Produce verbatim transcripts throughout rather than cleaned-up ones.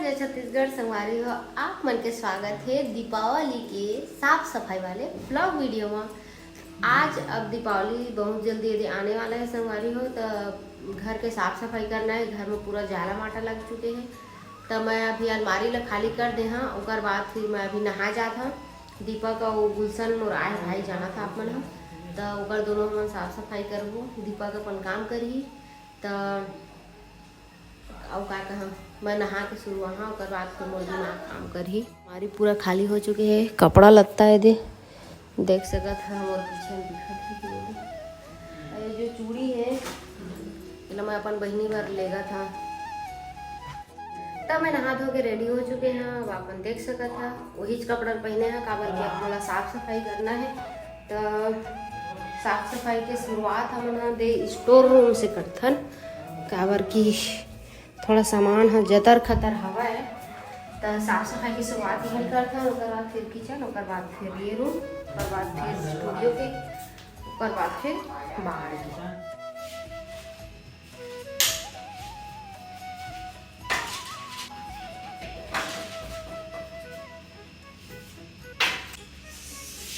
जय छत्तीसगढ़ संगवारी हो, आप मन के स्वागत हे दीपावली के साफ सफाई वाले vlog video म। आज अब दीपावली बहुत जल्दी यदि आने वाला है संगवारी हो, तो घर के साफ सफाई करना है। घर में पूरा जाला माटा लग चुके हैं, तो मैं अभी अलमारी ला खाली कर दे हाँ, ओकर बाद फिर मैं अभी नहा जात हाँ। दीपक अउ गुलशन मोर आए भाई जाना था आप मन ह, तो ओकर दोनों हमन साफ सफाई करबो। दीपक अपन काम करही, तो अउ का कहा, मैं नहा के शुरू हाँ, ओकर बाद फिर मोर दिमाग काम करही। अलमारी पूरा खाली हो चुके है, कपड़ा लत्ता है दे, देख सकत है मोर पीछे में दिखत है कि नहीं। अउ ये जो चूड़ी है, एला मैं अपन बहिनी बर लेगा था। तब मैं नहा धो के रेडी हो चुके हैं। अब आप मन देख सकत हा, वही कपड़ा पहने हैं, काबर कि अब मोला साफ सफाई करना है। तो साफ सफाई के शुरुआत हमन ह दे स्टोर रूम से करथन, काबर कि थोड़ा सामान ह जतर खतर हवय। तो साफ सफाई की शुरुआत यही करथन, ओकर बाद फिर किचन, ओकर बाद फिर ये रूम, ओकर बाद फिर स्टूडियो के, ओकर बाद फिर बाहर के।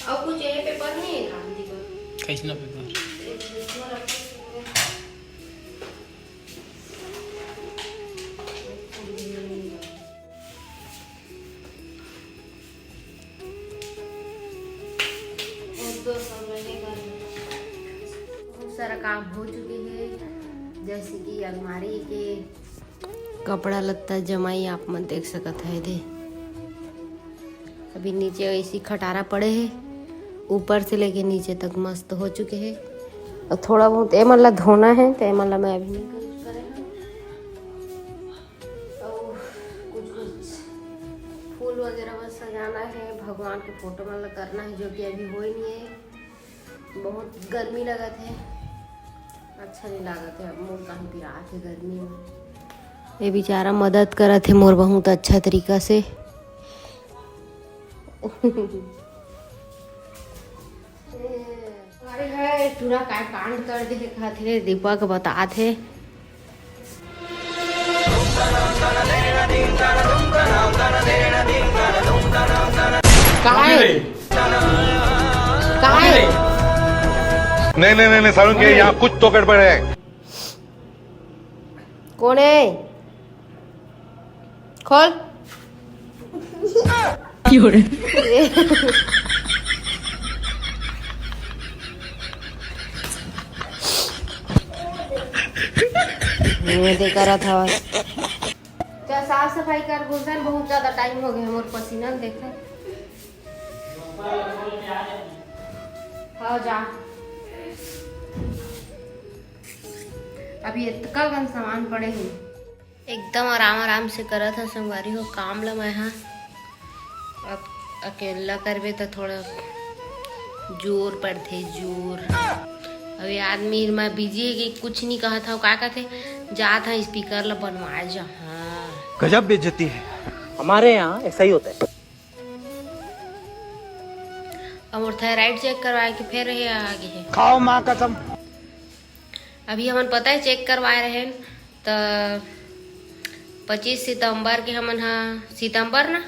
अउ कुछ ये पेपर नहीं है काम दीपक? कैसना पेपर? बहुत सारा काम हो चुके हैं, जैसे कि अलमारी के कपड़ा लत्ता जमाई आप मन देख सकत है दे। अभी नीचे ऐसी खटारा पड़े है, ऊपर से लेके नीचे तक मस्त हो चुके है। और थोड़ा बहुत एमन ला धोना है, तो एमन ला मैं अभी नहीं use करे हूँ। और कुछ कुछ फूल वगैरह बस सजाना है, भगवान के फोटो मन ला करना है, जो कि अभी हो ही नहीं है। बहुत गर्मी लगत है, अच्छा नहीं लागत है, अब मोर कान पिरात है गर्मी में। ये बेचारा मदद करत है मोर बहुत अच्छा तरीका से। अरे है, टूरा काय कांड कर दे, कहत हे, दीपक बतात हे। कहाँ है? कहाँ है? नहीं, नहीं, नहीं, नहीं, सारुण के यहाँ कुछ तो गड़बड़ है। कौन है? खोल। ये दे करा था। चल, साफ सफाई कर गुलशन, बहुत ज्यादा टाइम हो गया, मोर पसीना देखे। हाँ, जा। अभी इतका गन सामान पड़े हैं। एकदम आराम आराम से करत ह संगवारी हो काम ल मैं ह। अब अकेला करबे त थोड़ा जोर पड़थे, जोर। अब ये आदमी मैं बिजी है कि कुछ नहीं कहत हव, का कहथे, जात ह स्पीकर ल बनवाए जा। हाँ। गजब बेइज्जती है। हमारे यहाँ ऐसा ही होता है। अब मोर थायराइड चेक करवाए के फेर रहे आगे है। खाओ माँ कसम। अभी हमन पता है चेक करवाए रहेन, त पच्चीस सितंबर के हमन ह, सितंबर ना,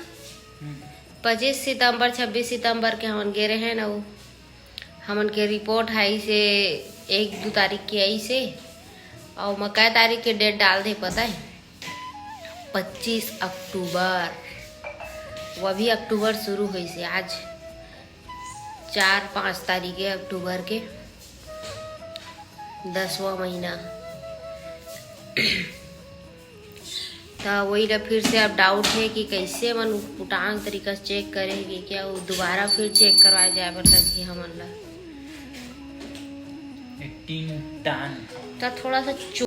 पच्चीस सितंबर, छब्बीस सितंबर के हमन गे रहेन, अउ हमन के रिपोर्ट आइस हे एक दू तारीख के आइस हे, अउ मैं कै तारीख के डेट डाल दे पता है, पच्चीस अक्टूबर। वो अभी अक्टूबर शुरू होइस हे, आज चार पाँच तारीख है अक्टूबर के, दसवाँ महीना। त वही ला फिर से अब डाउट है कि कैसे मन पुटांग तरीका से चेक करे कि क्या वो दोबारा फिर चेक करवाए जाए बर लगही हमन ला। Eighteen ton. त थोड़ा सा चो-,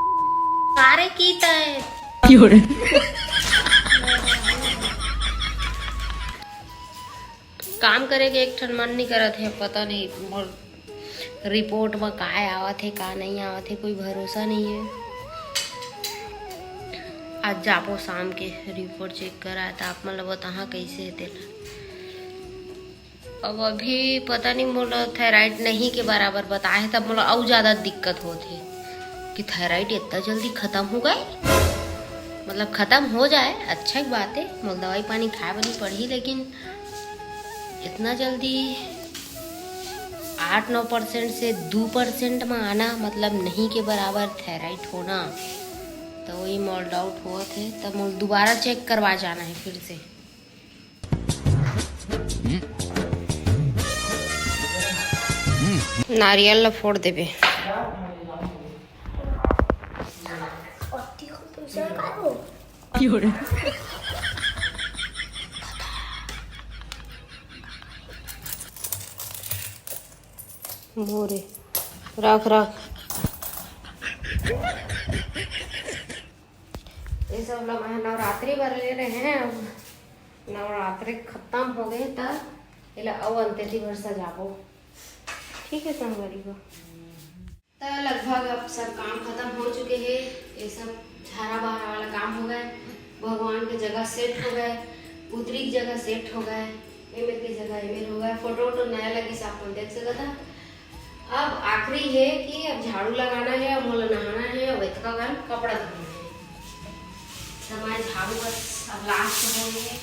कारे की तय। काम करे के एक ठन मन नहीं करत है, पता नहीं मोर रिपोर्ट म काय आवत है, का नहीं आवत है, कोई भरोसा नहीं है। आज जाबो शाम के रिपोर्ट चेक करा, त आप मन ल बताहा कैसे है तेला। अब अभी पता नहीं मोला थायराइड नहीं के बराबर बताए है, तब मोला अउ ज्यादा दिक्कत होत है कि थायराइड इतना जल्दी खत्म हो गए। मतलब खत्म हो जाए, अच्छा की बात है, मोला दवाई पानी खाए बर नहीं पड़ही, लेकिन इतना जल्दी आठ नौ परसेंट से दो परसेंट में आना, मतलब नहीं के बराबर थायराइड होना, तो वही मोला डाउट होत हे। तब मोला दोबारा चेक करवा जाना है फिर से। नारियल ला फोड़ देबे। मोरे, रख, रख। ये सब ला मैं नवरात्रि बर ले रहे हैं। अब नवरात्रि खत्म हो गए, त एला अउ अंतेती बर सजाबो। ठीक है संगवारी हो, त लगभग अब सब काम खत्म हो चुके हे। ये सब झारा बहारा वाला काम हो गए, भगवान के जगह सेट हो गए, पुतरी की जगह सेट हो गए, एमेर के जगह एमेर हो गए, फोटो वोटो नया लगिस, आप मन देख सकत हा। अब आखिरी है कि अब झाड़ू लगाना है, अब मोला नहाना है, अब इतका कन कपड़ा धोना है। समय झाड़ू बस अब लास्ट हो गए,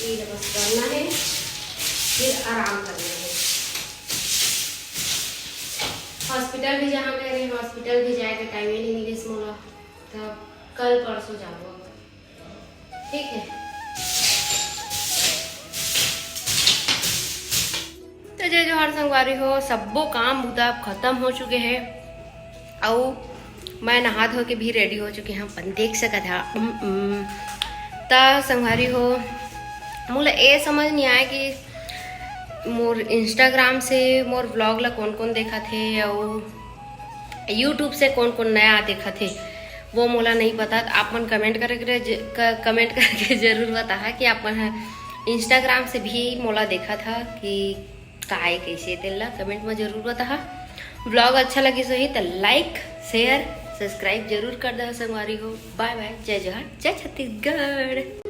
ये बस करना है, फिर आराम करना है। हॉस्पिटल भी जहाँ गए रहे, हॉस्पिटल भी जाए के टाइम ही नहीं मिलिस मोला, तब कल परसों जाबो। ठीक है, तो जय जोहार संगवारी हो, सब्बो काम बुता अब खत्म हो चुके हैं। अउ मैं नहा धो के भी रेडी हो चुके हैं, अपन देख सकत हा। उम, उम। त संगवारी हो, मोला ए समझ नहीं आए कि मोर इंस्टाग्राम से मोर व्लॉग ला कौन कौन देखत हे अउ यूट्यूब से कौन कौन नया देखत हे, वो मोला नहीं पता। त आप मन कमेंट करके ज-, क-, कमेंट करके जरूर बताहा कि आप मन ह इंस्टाग्राम से भी मोला देखत हा कि काय कैसे, तेला कमेंट में जरूर बताहा। व्लॉग अच्छा लगिस होही त लाइक, शेयर, सब्सक्राइब जरूर कर देहा संगवारी हो। बाय बाय, जय जोहार, जय छत्तीसगढ़।